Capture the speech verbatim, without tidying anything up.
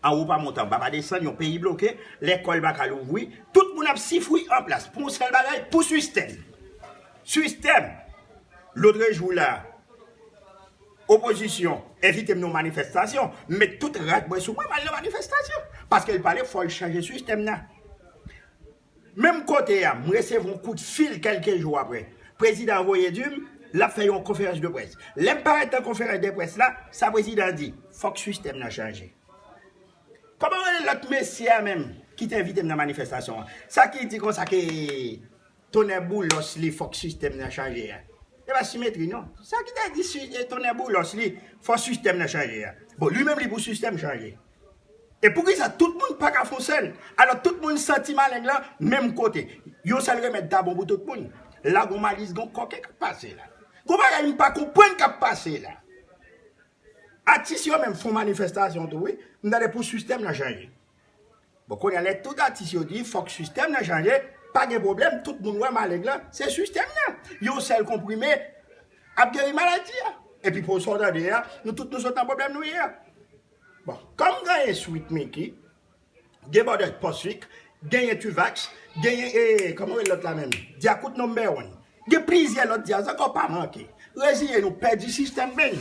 Anwo pa monte, anba pa desann, yon peyi bloke, lekòl pa ka louvri, tout moun ap sifri anplas pou yon sèl bagay, pou sistèm. Sistèm. Lotrejou la, opozisyon envite m nan yon manifestasyon, m met tout rad mwen sou mwen, m al nan manifestasyon. Paske l pale, fò l chanje sistèm nan. Menm kote a, m resevwa yon kout fil kèlke jou apre. Prezidan an voye di m, l ap fè yon konferans de près. Lè m parèt nan konferans de près la, sa prezidan an di, fòk sistèm nan chanje. Kòman rele lòt mesye a menm ki te envite m nan manifestasyon an? Sa ki di konsa ke Tonnè Boulòs li fòk sistèm nan chanje a. E pa simetri non. Sa ki te di si, e Tonnè Boulòs li fò sistèm nan chanje a. Bon, li menm li pou sistèm chanje. E poukisa tout moun pa ka fon sèl? Alò tout moun santi maleng lan menm kote. Yon sèl remèd ta bon pou tout moun. La gon malis, gon kòken k ap pase la. Gon bagay m pa konprann k ap pase la. Atis yo menm fon manifestasyon tou wi. M tande pou sistèm nan chanje. Bon, kounye a lè tout atis yo di fòk sistèm nan chanje, pa gen pwoblèm, tout moun wè maleng lan, se sistèm nan. Yon sèl konprime ap geri maladi a. Epi pou sa w tande a, nou tout nou sot nan pwoblèm nou ye a. Bon, kòm genyen Sweet Micky, gen Bòdè Pòswik, genyen Tuvax, genyen, e, kòman rele lòt la menm? Dyakout number one. Gen plizyè lòt dyaz ankò pa manke. Reziye nou, pèdi sistèm men.